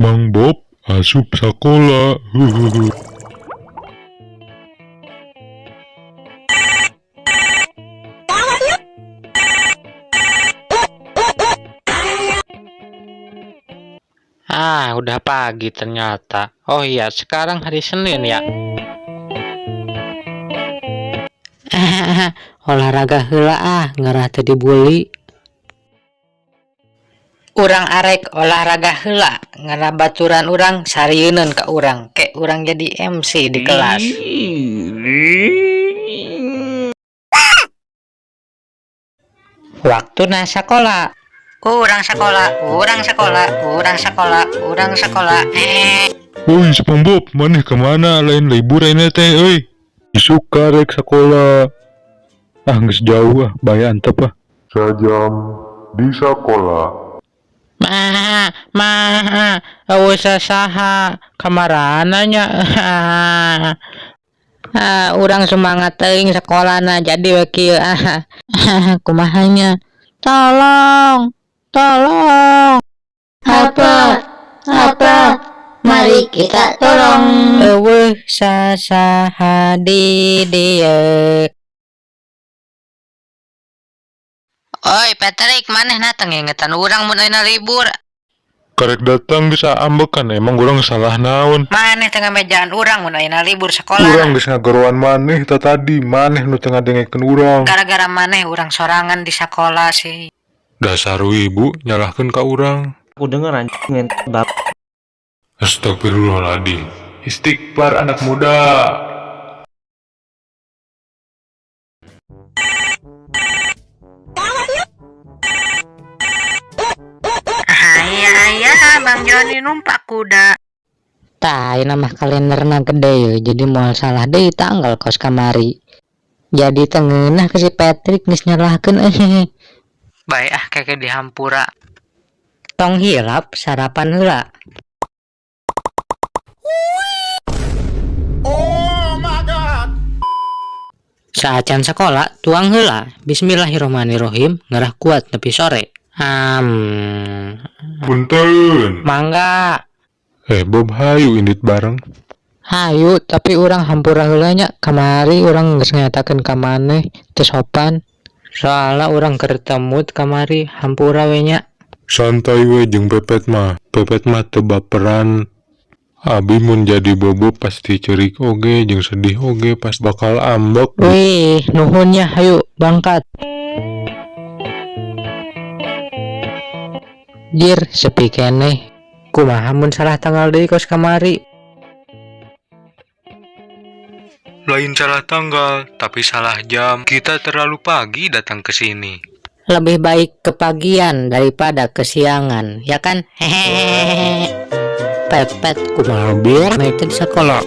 Mang Bob asup sakola. Huhuhu. Ah, udah pagi ternyata. Oh iya, sekarang hari Senin ya. Olahraga heula ah, ngarah teu dibully. Urang arek olahraga heula, ngarah baturan urang sarieuneun ka urang, ke urang jadi MC di kelas. Waktuna sakola. Urang sakola, urang sakola, urang sakola, urang sakola. Eh. Woi, SpongeBob, maneh kemana? Lain libur ayeuna teh euy. Isuk karek sakola. Ah, geus jauh ah, bae antep ah. Sajam di sekolah. Ma, ma, euweuh sasaha, kamarana nya? Ah, urang semangat teuing sakolana, jadi we kieu ah. Kumaha nya? Tolong, tolong. Apa? Apa? Mari kita tolong. Euweuh sasaha di dieu. Oi, Patrick, maneh na teu ngingetan urang mun ayeuna libur? Karek datang geus ambekan, emang urang salah naon? Maneh teu ngamejaan urang mun ayeuna libur sekolah. Urang geus ngageroan maneh ta tadi, maneh nu teu ngadengekeun urang. Gara-gara maneh urang sorangan di sakola sih. Dasar wibu, nyalahkeun ka urang. Aku denger, anjing ngentot bab. Astagfirullahaladzim. Istighfar, anak muda. Iya iya, Bang Joni numpak kuda. Tah, ayeuna mah kalenderna gede ye, jadi moal salah deui tanggal kos kamari. Jadi teu ngeunah ke si Patrick geus nyalahkeun euy. Bae ah, keke dihampura. Tong hilap sarapan heula. Saacan sakola tuang heula. Bismillahirrahmanirrahim, ngarah kuat nepi sore. Punten. Mangga. Eh, Bob, hayu indit bareng. Hayu, tapi urang hampura heula nya, kamari urang geus ngatakeun ka maneh teu sopan. Soalna urang keur teu mood kamari, hampura we nya. Santai we jeung Pepet mah. Pepet mah teu baperan. Abi mun jadi Bobo pasti ceurik oge jeung sedih oge, pas bakal ambek. Wih, nuhun nya, hayu bangkat. Jir, sepi keneh. Kumaha mun salah tanggal deui kos kamari? Lain salah tanggal, tapi salah jam. Kita terlalu pagi datang ke sini. Lebih baik kepagian daripada kesiangan, ya kan? Hehehe. Pepet, kumaha biar mereka di sekolah.